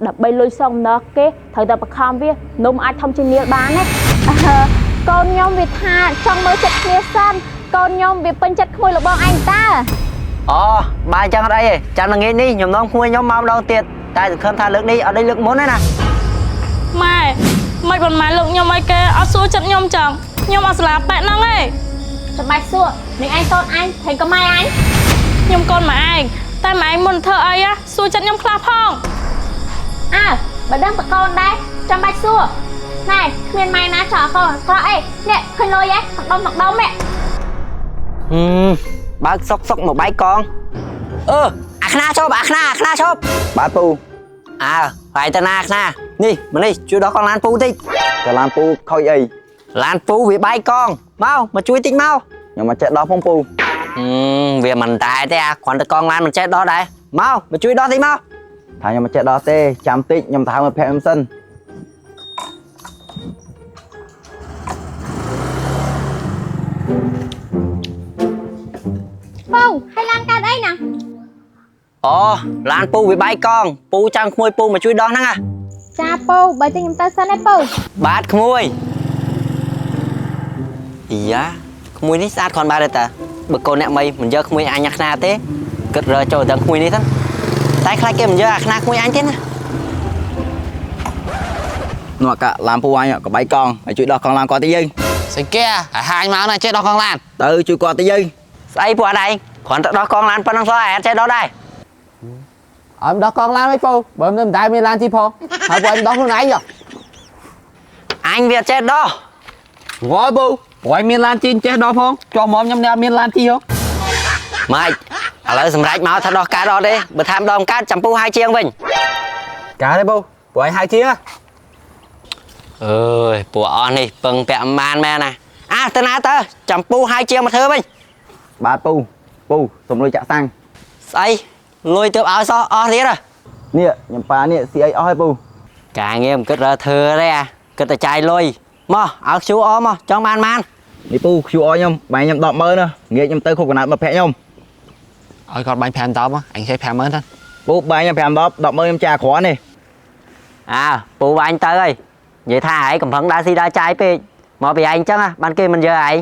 ដើម្បីលុយសងម្ដងគេត្រូវតែបខំវានំអាចធំជាងនាលបានណាកូនខ្ញុំវាថាចង់មើលចិត្តគ្នាសិនកូនខ្ញុំវាពេញចិត្តក្មួយរបស់ឯងតើ អូបាយចឹងអត់អីទេចាំល្ងាចនេះខ្ញុំនាំក្មួយខ្ញុំមកម្ដងទៀតតែសង្ឃឹមថាលើកនេះអត់ដូចលើកមុនទេណា ម៉ែមិនប៉ុន្មានលោកខ្ញុំឲ្យគេអត់សួរចិត្តខ្ញុំចឹងខ្ញុំអត់ស្លាប៉ែហ្នឹងឯង ចាំបាច់សួរនឹងឯងតូនអញថែងក៏ម៉ែអញ ខ្ញុំកូនម៉ែឯងតែម៉ែឯងមុនធ្វើអីសួរចិត្តខ្ញុំខ្លះផង អើបើដឹងតកូនដែរចាំបាច់សួរណែគ្មានម៉ែណាចោលកូនក្រក់អីនេះឃើញលុយហ៎ទឹកដុំទឹកដុំហ៎ ហឹមបើកសុកសុកមកបាយកងអឺអាខ្នាឈប់អាខ្នាអាខ្នាឈប់ បាទពូ អើហើយទៅណាអាខ្នានេះមកនេះជួយដោះកង់ឡានពូតិច កាឡានពូខូចអី ឡានពូវាបាយកងមកមកជួយតិចមក ខ្ញុំមកចេះដោះផងពូ ហឹមវាមិនតែទេអាគ្រាន់តែកង់ឡានមិនចេះដោះដែរមកមកជួយដោះតិចមក ថាខ្ញុំមកចេះដោះទេចាំតិចខ្ញុំទៅហៅមិត្តភក្តិខ្ញុំសិន ពូហើយឡានកើតអីណា អូឡានពូវាបាយកងពូចាំក្មួយពូមកជួយដោះហ្នឹងណា ចាពូបើចឹងខ្ញុំទៅសិនឯងពូ បាទក្មួយអីយ៉ាក្មួយនេះស្អាតគ្រាន់បើដែរតាបើកូនអ្នកមីមិនយកក្មួយអញអាខ្នាទេគិតរើចូលដល់ក្មួយនេះទៅតែខ្លាចគេមិនយកអាខ្នាក្មួយអញទេណា នោះអាកាឡានពូអញក៏បាយកង់ឲ្យជួយដោះកង់ឡានគាត់តិចយើង ស្អីគេឲ្យហាញមកណាចេះដោះកង់ឡាន ទៅជួយគាត់តិចយើង ស្អីពួកអត់ឯងគ្រាន់តែដោះកង់ឡានប៉ុណ្ណឹងសោះឯងអត់ចេះដោះដែរ ឲ្យដោះកង់ឡានមិនពូបើមិនតែមានឡានជីផងហើយពូឲ្យដោះខ្លួនឯង អញវាអត់ចេះដោះ ងល់ពូព្រោះឲ្យមានឡានជីចេះដោះផងចុះមកខ្ញុំនេះអត់មានឡានជីហ៎ ម៉េចឥឡូវសម្រេចមកថាដោះកើតអត់ទេបើថាម្ដងកើតចាំពូហៅជាងវិញ កើតទេពូព្រោះឲ្យហៅជាង អើយពួកអស់នេះពឹងពាក់មិនបានមែនណាអាទៅណាទៅចាំពូហៅជាងមកធ្វើវិញ បាទពូពូសុំលុយចាក់សាំង ស្អីលុយទៅឲ្យសោះអស់ទៀតហ៎ នេះខ្ញុំប៉ានេះស៊ីអីអស់ហើយពូ ការងារមិនគិតរើធ្វើទេអាគិតតែចាយលុយមកឲ្យ QR មកចង់បានបាន នេះពូ QR ខ្ញុំបាយខ្ញុំ100000ណាងាកខ្ញុំទៅគ្រប់កណាត់មិត្តភក្តិខ្ញុំ ឲ្យគាត់បាញ់5តបអញចេះ50000ទៅ ពូបាយខ្ញុំ5 10 100,000ខ្ញុំចាគ្រាន់នេះ អើពូបាញ់ទៅហើយនិយាយថាឯងកំប្រឹងដើរស៊ីដើរចាយពេកមកពីឯងអញ្ចឹងហ៎បានគេមិនយកឯង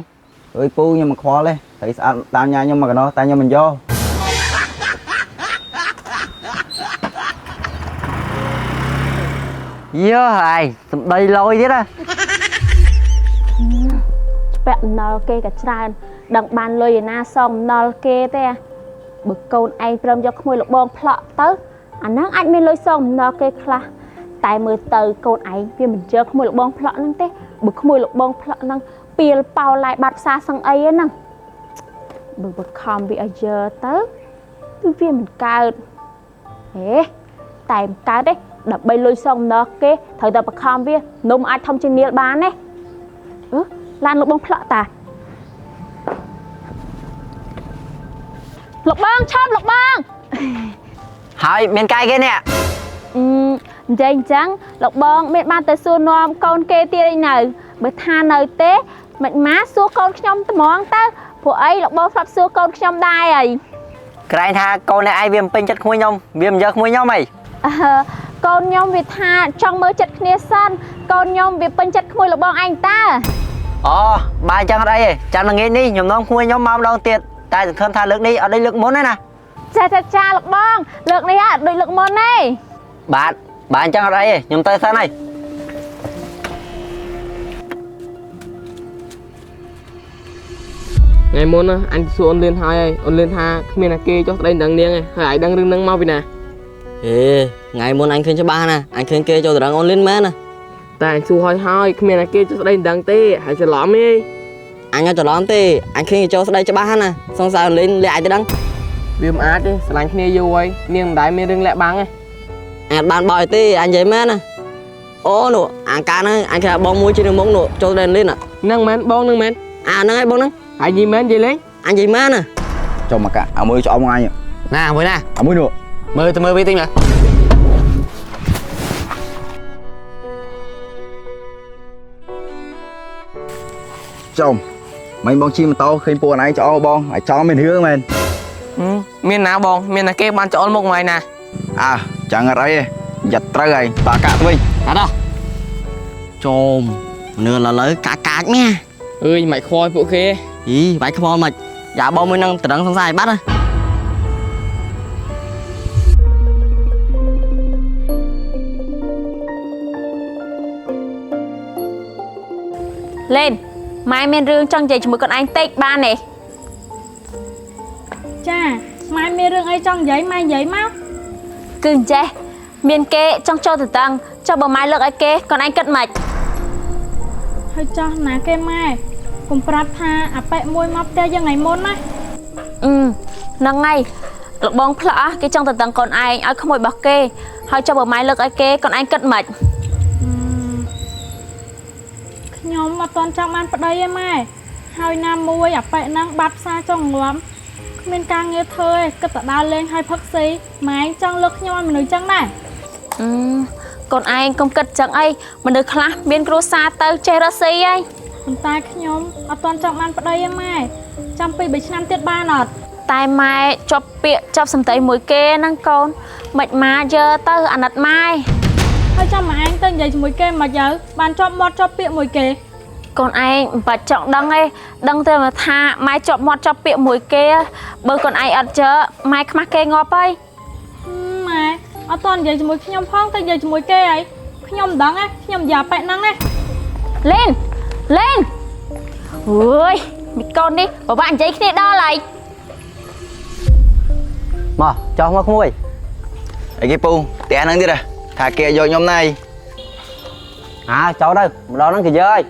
អើយពូខ្ញុំមិនខ្វល់ទេត្រូវស្អាតតាមញ៉ាខ្ញុំមកកណោះតែខ្ញុំមិនយក យើឯងសំដីលយទៀតហ៎ ពាក់អំណុលគេក៏ច្រើនដឹងបានលុយឯណាសងអំណុលគេទេបើកូនឯងព្រមយកក្មួយលបងផ្លក់ទៅអាហ្នឹងអាចមានលុយសងអំណុលគេខ្លះតែមើលទៅកូនឯងវាមិនជឿក្មួយលបងផ្លក់ហ្នឹងទេបើក្មួយលបងផ្លក់ហ្នឹងពីលប៉ោឡាយបាត់ផ្សារសឹងអីហ្នឹងបើបខំវាឲ្យយើទៅគឺវាមិនកើតហេតែមិនកើតទេដើម្បីលុយសងអំណុលគេត្រូវតែបខំវានំអាចធំជាងនាលបានទេអឺឡានលោកបងផ្លក់តាលោកបងឈប់លោកបង ហើយមានកាយគេនេះ អឺនិយាយអញ្ចឹងលោកបងមានបានទៅសួរនាំកូនគេទៀតអីនៅបើថានៅទេមិនម៉ាសួរកូនខ្ញុំត្មងទៅព្រោះអីលោកបងធ្លាប់សួរកូនខ្ញុំដែរអី ក្រែងថាកូនអ្នកឯងវាមិនពេញចិត្តក្មួយខ្ញុំវាមិនយកក្មួយខ្ញុំអី អឺកូនខ្ញុំវាថាចង់មើលចិត្តគ្នាសិនកូនខ្ញុំវាពេញចិត្តក្មួយលោកបងឯងតើ អូបាយចឹងអត់អីទេចាំល្ងាចនេះខ្ញុំនាំក្មួយខ្ញុំមកម្ដងទៀតតែសង្ឃឹមថាលើកនេះអត់ដូចលើកមុនទេណា ចាចាចាលោកបងលើកនេះអត់ដូចលើកមុនទេ បាទបាទអញ្ចឹងអត់អីទេខ្ញុំទៅសិនហើយ ថ្ងៃមុនណាអញសួរអូនលឿនហើយអូនលឿនថាគ្មានអាគេចុះស្ដីដឹងនាងឯងហើយឯងដឹងរឿងហ្នឹងមកពីណា អេថ្ងៃមុនអញឃើញច្បាស់ណាអញឃើញគេចូលទៅរងអូនលឿនមែនណា តែអញសួរហើយហើយគ្មានអាគេចុះស្ដីដឹងទេហើយច្រឡំឯង អញអត់ច្រឡំទេអញឃើញគេចូលស្ដីច្បាស់ណាសង្សារអូនលឿនលាក់អញទៅដឹង វាមិនអាចទេស្រឡាញ់គ្នាយូរហើយនាងមិនដែលមានរឿងលាក់បាំងទេ អញអត់បានបោយទេអញនិយាយមែនណាអូនោះអាកាហ្នឹងអញគេថាបងមួយជានឹងមុខនោះចូលស្ដីអូនលឿន ហ្នឹងមែនបងហ្នឹងមែន អាហ្នឹងឯងបងហ្នឹង ហើយយីមែននិយាយលេង អញនិយាយមែនណា ចុះមកកាអាមួយឆ្អមអញ ណាមួយណា អាមួយនោះ មើលទៅមើលវាតិចមើល ចុំមិញបងជិះម៉ូតូឃើញពូអនឯងឆ្អោបងឲ្យចង់មានរឿងមែន មានណាបងមានអាគេបានច្អល់មុខមកឯណា អើចឹងអត់អីទេ យ៉ាត់ត្រូវហើយតើកាក់ទៅវិញ អត់ដល់ ចូលមនុស្សឥឡូវកាកាចមែន អើយមិនខ្វល់ពួកគេ អីបាយខ្វល់មិនយ៉ាបងមួយនឹងត្រឹងសង្ស័យបាត់ហ៎ លេនម៉ែមានរឿងចង់និយាយជាមួយកូនឯងតិចបានទេ ចាម៉ែមានរឿងអីចង់និយាយម៉ែនិយាយមក គឺអញ្ចេះមានគេចង់ចូលទៅតឹងចុះបើម៉ែលើកឲ្យគេកូនឯងគិតម៉េច ហើយចោះណាគេម៉ែកុំប្រាប់ថាអាប៉ែមួយមកផ្ទះយើងថ្ងៃមុនណា អឺហ្នឹងហើយលោកបងផ្លោះគេចង់ទៅតឹងកូនឯងឲ្យក្មួយរបស់គេហើយចុះបើម៉ែលើកឲ្យគេកូនឯងគិតម៉េច ខ្ញុំអត់ទាន់ចង់បានប្តីទេម៉ែហើយណាមួយអាប៉ែហ្នឹងបាត់ផ្សារចង់ងាំគ្មានការងារធ្វើទេគិតតែដើរលេងហើយផឹកស៊ីម៉ែចង់លើកខ្ញុំឲ្យមនុស្សចឹងដែរ អឺកូនឯងកុំគិតចឹងអីមនុស្សខ្លះមានគ្រួសារទៅចេះរកស៊ីហើយ ប៉ុន្តែខ្ញុំអត់ទាន់ចង់បានប្តីទេម៉ែចាំពី3ឆ្នាំទៀតបានអត់ តែម៉ែជាប់ពាក្យជាប់សំដីមួយគេហ្នឹងកូនមិនម៉ាយើទៅអាណិតម៉ែ ហើយចាំម៉ែឯងទៅនិយាយជាមួយគេមកយើបានជាប់មាត់ជាប់ពាក្យមួយគេ កូនឯងមិនបាច់ចង់ដឹងទេដឹងតែមកថាម៉ែជាប់មាត់ជាប់ពាក្យមួយគេបើកូនឯងអត់ជើម៉ែខ្មាស់គេងាប់ហើយ ម៉ែអត់ទាន់និយាយជាមួយខ្ញុំផងទៅនិយាយជាមួយគេហើយខ្ញុំមិនដឹងទេខ្ញុំនិយាយប៉ែហ្នឹងណា លេនលេនអើយមីកូននេះពិបាកនិយាយគ្នាដល់ហើយ មកចោះមកក្មួយ អីគេពូផ្ទះហ្នឹងទៀតហ៎ថាគេយកខ្ញុំណៃ អើចូលទៅម្ដងហ្នឹងគេយើហើយ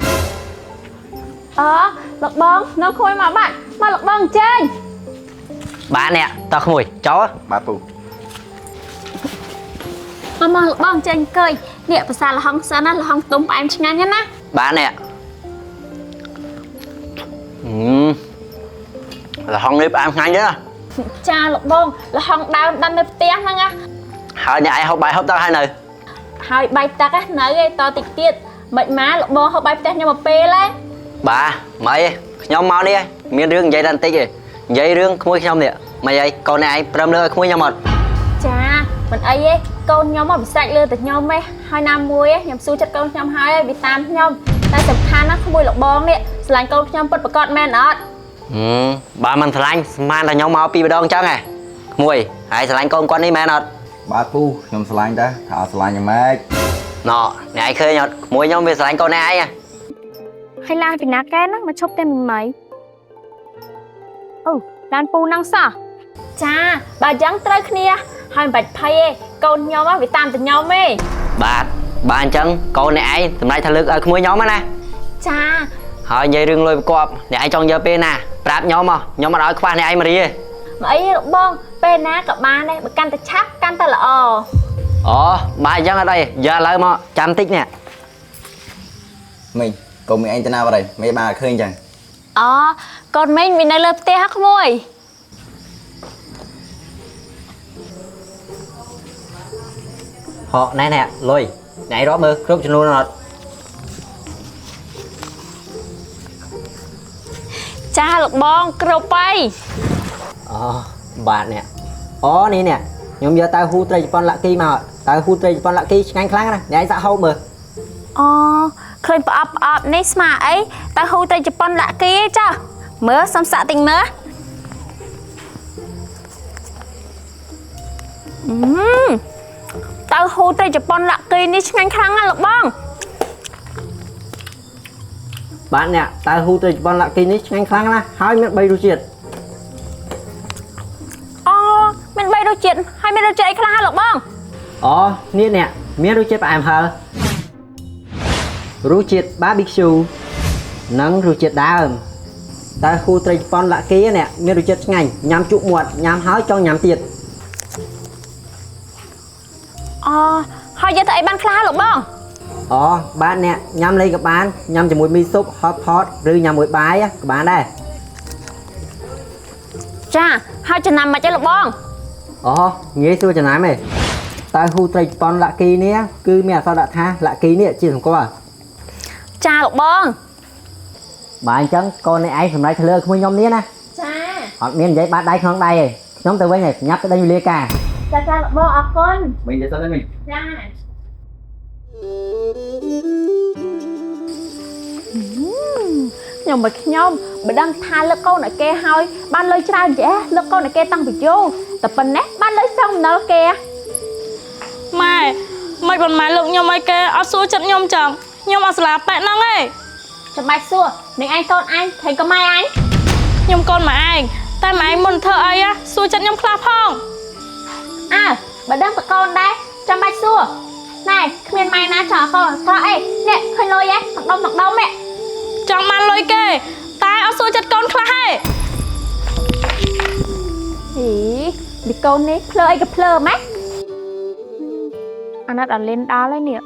អើលោកបងនៅក្មួយមកបាត់មកលោកបងអញ្ជើញ បាទនេះតោះក្មួយចូល បាទពូ មកមកលោកបងអញ្ជើញអង្គុយនេះភាសាលហុងសិនណាលហុងទុំផ្អែមឆ្ងាញ់ណាស់ណា បាទនេះអឺលហុងនេះផ្អែមឆ្ងាញ់ទេណា ចាលោកបងលហុងដើមដាំនៅផ្ទះហ្នឹងណា ហើយអ្នកឯងហូបបាយហូបទឹកហើយនៅ ហើយបាយទឹកណានៅឯតតិចទៀតមិនមកលោកបងហូបបាយផ្ទះខ្ញុំមកពេលហើយ បាទម៉េចខ្ញុំមកនេះមានរឿងនិយាយតែបន្តិចទេនិយាយរឿងក្មួយខ្ញុំនេះម៉េចហើយកូនអ្នកឯងព្រមលើឲ្យក្មួយខ្ញុំអត់ ចាមិនអីទេកូនខ្ញុំមកវិសាច់លើតែខ្ញុំឯងហើយណាមួយខ្ញុំស៊ូចិត្តកូនខ្ញុំហើយវាតាមខ្ញុំតែសំខាន់ណាក្មួយលោកបងនេះស្រឡាញ់កូនខ្ញុំពិតប្រាកដមែនអត់ បើមិនស្រឡាញ់ស្មានតែខ្ញុំមកពីម្ដងចឹងហ៎ក្មួយហើយស្រឡាញ់កូនគាត់នេះមែនអត់ បាទពូខ្ញុំស្រឡាញ់តាថាអត់ស្រឡាញ់យ៉ាងម៉េច ណអ្នកឯងឃើញអត់ក្មួយខ្ញុំវាស្រឡាញ់កូនអ្នកឯង ហើយឡានពីណាកែហ្នឹងមកឈប់តែមិនម៉ៃអូឡានពូហ្នឹងសោះចាបើអញ្ចឹងត្រូវគ្នាហើយមិនបាច់ភ័យទេកូនខ្ញុំវាតាមតែខ្ញុំទេ បាទបាទអញ្ចឹងកូនអ្នកឯងសម្រេចថាលើកឲ្យក្មួយខ្ញុំណា ចា ហើយនិយាយរឿងលុយប្រកបអ្នកឯងចង់យកពេលណាប្រាប់ខ្ញុំមកខ្ញុំអត់ឲ្យខ្វះអ្នកឯងមករីទេ មកអីលោកបងពេលណាក៏បានដែរបើកាន់តែឆាប់កាន់តែល្អ អូបាទអញ្ចឹងអត់អីយកឥឡូវមកចាំតិចនេះ មីងកូនមីងឯងទៅណាបាត់ហើយមិនបានឃើញចឹង អូកូនមីងវានៅលើផ្ទះហ៎ក្មួយ ហកណែណែលុយអ្នកឯងរាប់មើលគ្រប់ចំនួនអត់ ចាលោកបងគ្រប់ហើយ អូបាទនេះអូនេះនេះខ្ញុំយកតៅហ៊ូត្រីជប៉ុនលាក់គីមកតៅហ៊ូត្រីជប៉ុនលាក់គីឆ្ងាញ់ខ្លាំងណាស់អ្នកឯងសាក់ហូបមើល អូឃើញប្រអប់ប្រអប់នេះស្មាអីតើហ៊ូទៅជប៉ុនលាក់គីឯចាមើលសំសាក់តិចមើលអឺតើហ៊ូទៅជប៉ុនលាក់គីនេះឆ្ងាញ់ខ្លាំងណាស់លោកបង បាទនេះតៅហ៊ូត្រីជប៉ុនលាក់គីនេះឆ្ងាញ់ខ្លាំងណាស់ហើយមាន3រសជាតិ អូមាន3រសជាតិហើយមានរសជាតិអីខ្លះហ៎លោកបង អូនេះនេះមានរសជាតិផ្អែមហឹររសជាតិ barbecue និងរសជាតិដើមតៅហ៊ូត្រីជប៉ុនលាក់គីនេះមានរសជាតិឆ្ងាញ់ញ៉ាំជក់មាត់ញ៉ាំហើយចង់ញ៉ាំទៀត អូហើយយកទៅអីបានខ្លះហ៎លោកបង អូបាទអ្នកញ៉ាំលេងក៏បានញ៉ាំជាមួយមីស៊ុប hot pot ឬញ៉ាំមួយបាយក៏បានដែរ ចាហើយចំណាំមិនអីលោកបង អូងាយស្រួលចំណាំឯងតើហ៊ូត្រីជប៉ុនលាក់គីនេះគឺមានអក្សរដាក់ថាលាក់គីនេះជាសម្គាល់ ចាលោកបង បាទអញ្ចឹងកូននេះឯងសម្រេចធ្វើលើក្មួយខ្ញុំនេះណា ចា អត់មាននិយាយបាតដៃក្នុងដៃទេខ្ញុំទៅវិញឯងញ៉ាប់ទៅដេញវេលាការ ចាចាលោកបងអរគុណ មីងទៅសិនទៅមីង ចាខ្ញុំមកខ្ញុំមិនដឹងថាលើកកូនឲ្យគេហើយបានលុយច្រើនចេះលើកកូនឲ្យគេតាំងពីយូរតែប៉ុណ្ណេះបានលុយសងបំណុលគេ ម៉ែមិនប៉ុន្មានលោកខ្ញុំឲ្យគេអត់សួរចិត្តខ្ញុំចឹងខ្ញុំអត់ស្លាប៉ែហ្នឹងឯង ចាំបាច់សួរនឹងឯងកូនអញថៃក៏ម៉ែអញ ខ្ញុំកូនម៉ែឯងតែម៉ែឯងមុនធ្វើអីសួរចិត្តខ្ញុំខ្លះផង អើបើដឹងតកូនដែរចាំបាច់សួរណែគ្មានម៉ែណាចង់ឲ្យកូនអាក្រក់អីនេះឃើញលុយហ៎មួយដុំមួយដុំហ៎ ចង់បានលុយគេតែអត់សួរចិត្តកូនខ្លះទេ ហីមីកូននេះភ្លើអីក៏ភ្លើម៉េច អាណិតអាលិនដល់ហើយនេះ